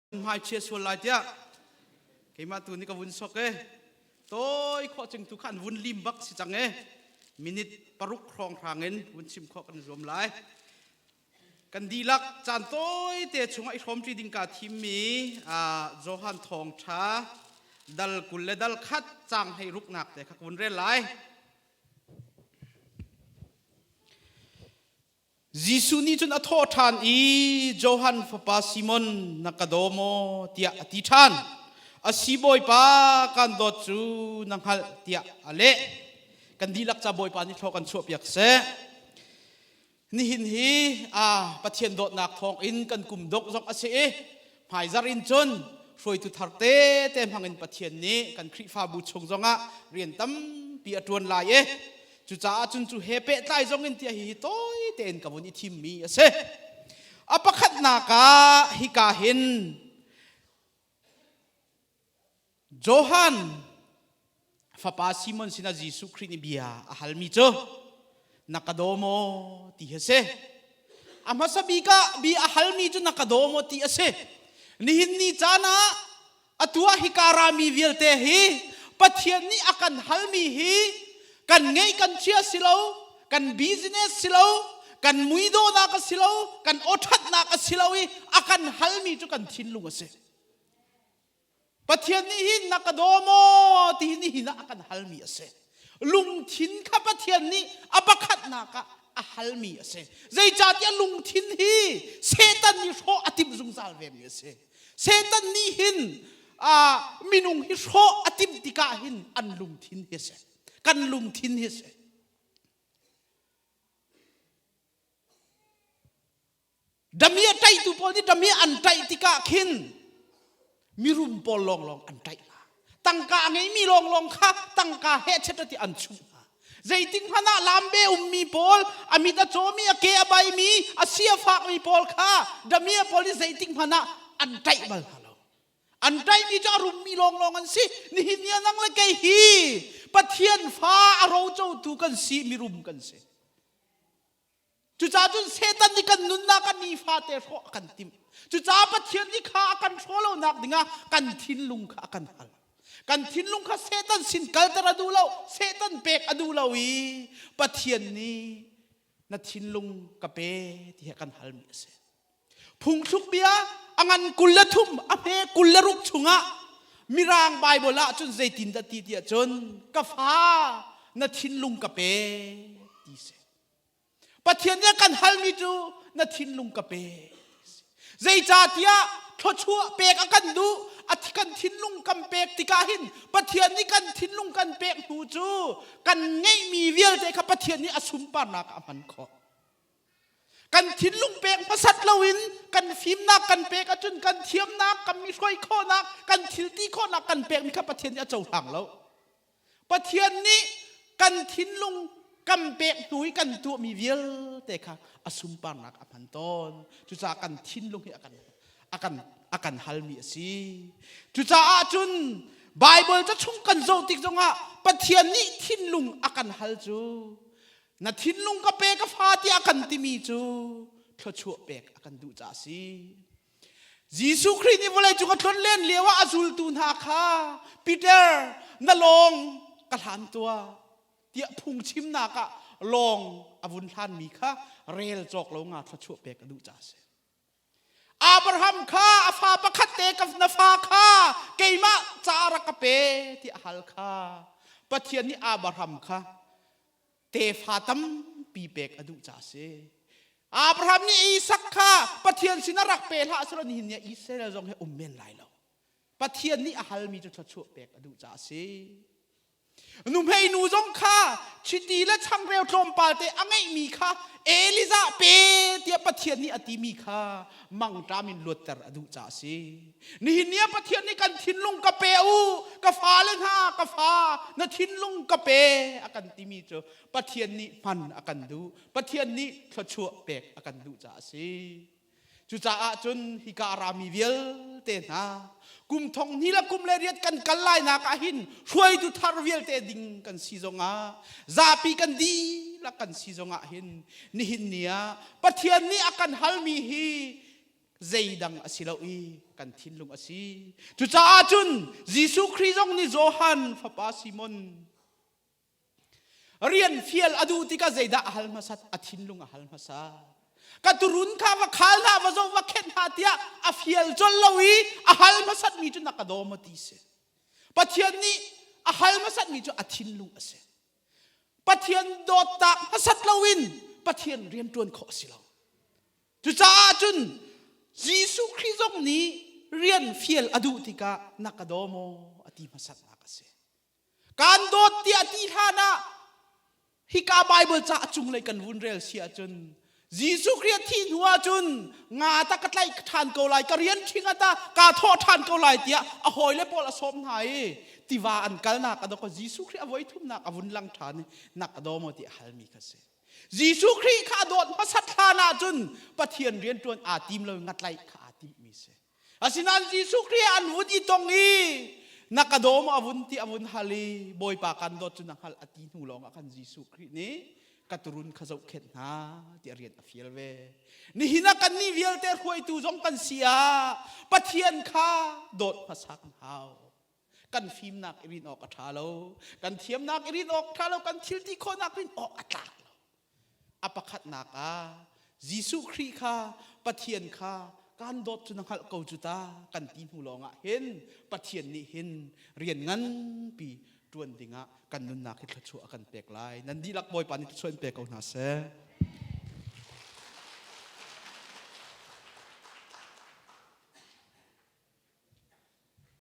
Hmaichia sual lai tiah keimah tu nih ka vun sok e. Toi khawh cing tu kha an vun lim bak si cang e. Minute paruk hrawng hrang in vun chim khawh kan zuam lai. Kan dihlak caan tawi te chungah i hrawmṭi ding kaa thimmi Johan Thawngṭha dal 20 le dal khat caang hlei ruknak te kha ka vun rel lai. Jesuh nih cun a thawh ṭhan i Johan fapa Simon na ka daw maw tiah a ti ṭhan. A si Bawipa kan dawt cu na hngalh tiah a leh. Kan dihlak ca Bawipa nih thlaw kan chuahpiak seh. Nihin hi a Pathian dawtnak thawng in kan kum dok zong a si i hmaizar in cun hruaitu thar te te hmang in Pathian nih kan Khrihfabu chung zongah rian tampi a ṭuan lai i Cucaah cun cu he pehtlai zong in tiah hihi tawi tein ka vun i thimmi a si. A pakhatnak ah hika hin Johan fapa Simon sinah Jesuh Khrih nih bia a halmi cu na ka daw maw ti hi a si. A hmasa bik ah bia a halmi cu na ka daw maw ti a si. Nihin ni caan ah Atu ah hika rami vialte hi Pathian nih a kan halmi hi kan ngeih kan chia si lo, kan business si lo, kan muidawhnak a si lo, kan awṭhatnak a si lo i a kan halmi cu kan thinlung a si. Pathian nih hin na ka daw maw ti hi nihin ah a kan halmi a si. Lungthin kha Pathian nih a pakhatnak ah a halmi a si. Zeicahtiah lungthin hi Satan nih hrawh a timh zungzal vemi a si. Satan nih hin minung hi hrawh a timh tikah hin an lungthin hi a si. Kan lungthin hi a si. Dami a ṭaihtu pawl nih dami an ṭaih tikah khin mirum pawl lawnglawng an ṭaih hna. Tangka a ngeimi lawnglawng kha tangka hehchet ti an chuh hna. Zeitik hmanh ah lambe ummi pawl, a mit a cawmi, a ke a baimi, a si a fakmi pawl kha damia pawl nih zeitik hmanh ah an ṭaih bal hna lo. An ṭaihmi cu a rummi lawnglawng an si. Nihin ni ah nang le kei hi Pathian fa a rocotu kan si, mirum kan si. Cucaah cun Satan nih kan nunnak a nifate hrawh a kan timh. Cucaah Pathian nih kha a kan hrawh lonak dingah kan thinlung kha a kan hal. Kan thinlung kha Satan sin kalter a duh lo, Satan pek a duh lo i Pathian nih na thinlung ka pe ti hi a kan halmi a si. Phungthluk bia a ngan 23 a hme 26 chungah Mirang Bible ah cun zeitindah ti tiah cun ka fa na thinlung ka pe ti si. Pathian nih a kan halmi cu na thinlung ka pe. Zeicahtiah thluachuah pek a kan duh, a kan thinlung kan pek tikah hin Pathian nih kan thinlung kan pek hnu cu kan ngeihmi vialte kha Pathian nih a sunparnak ah a hman khawh. Kan thinlung pek hmasat loin kan fimnak kan pek ahcun kan thiamnak, kan mi hruai khawhnak, kan thil ti khawhnak kan pekmi kha Pathian nih a cohlang lo. Pathian nih kan thinlung kan pek hnu i kan tuahmi vialte kha a sunparnak a hman tawn. Cucaah kan thinlung hi a kan a kan a kan halmi a si. Cucaah cun Bible ca chung kan zoh tik zongah Pathian nih thinlung a kan hal cu na thinlung ka pe ka fa tiah a kan timi cu thluachuah pek a kan duh caah a si. Jesuh Khrih nih vawlei cung a tlon len lio ah a zultu hna kha Peter na lawng ka hlan tuah tiah phungchimnak ah lawng a vun hlanmi kha rel cawk lo nga thluachuah pek a duh caah a si. Abraham kha a fa pakhat te ka na fa kha keimah ca rak ka pe ti a hal kha Pathian nih Abraham kha tefa tampi pek a duh caah a si. Abraham nih Isak kha Pathian sin a rak pe hlah selaw nihin ni ah Israel zong hi um men lai lo. Pathian nih a halmi cu thluachuah pek a duh caah a si. Nuhmei nu zong kha chiti le changreu tlawmpal te a ngeihmi kha Elijah pe tiah Pathian nih a timi kha mangṭam in luatter a duh caah a si. Nihin ni ah Pathian nih kan thinlung ka pe u, ka fale hna, ka fa, na thinlung ka pe a kan timi cu Pathian nih hman a kan duh. Pathian nih thluachuah pek a kan duh caah a si. Cucaah cun hika rami vialte hna kum thong hnih le kum le riat kan kal lai nak ah hin hruaitu thar vialte ding kan si zongah zapi kan dihlak kan si zongah hin nihin ni ah Pathian nih a kan halmi hi. Zeidang a si lo i kan thinlung a si. Cucaah cun Jesuh Khrih zong nih Johan fapa Simon rian fial a duh tikah zeidah a hal hmasat? A thinlung a hal hmasa. Ka turun kha va khal hna, va zoh, va khenh hna tiah a fial colh lo i a hal hmasatmi cu na ka daw maw ti si. Pathian nih a hal hmasatmi cu a thinlung a si. Pathian dawtnak hmasat loin Pathian rian ṭuan khawh a si lo. Cucaah cun Jesuh Khrih zong nih rian fial a duh tikah na ka daw maw a ti hmasatnak a si. Kaan dawt tiah ti hlan ah hika Bible ca a cunglei kan vun rel si ahcun Jesuh Khrih a thih hnu ahcun nga ta ka tlaih ṭhan ko lai, ka rian ṭhing ata kaa thawh ṭhan ko lai tiah a hawile pawl a sawm hna i tiva an kalnak a dok Jesuh Khrih a voi thumnak a vun lang ṭhan i nak a daw maw ti a halmi kha si. Jesuh Khrih kha a dawt hmasat hlan ahcun Pathian rianṭuan aa tim lo i ngatlaih kha aa timhmi si. Asinain Jesuh Khrih an vun i tong i na ka daw maw a vun ti a vun hal i Bawipa kan dawt cu na hngalh a ti hnu lawngah khan Jesuh Khrih nih ka turun kha zohkhenh hna ti a rian a fial ve. Nihin ah kannih vialte hruaitu zong kan si ah Pathian kha dawt hmasa kan hau. Kan fimnak i rin awk a ṭha lo, kan thiamnak i rin awk ṭha lo, kan thil ti khawhnak rin awk a tlak lo. A pakhatnak ah Jesuh Khrih kha Pathian kha kan dawt cu na hngalh ko cu ta kan ti hnu lawngah hin Pathian nih hin rian nganpi ṭuan dingah kan nunnak hi thluachuah a kan pek lai. Nan dihlak Bawipa nih thluachuah in pe ko hna seh.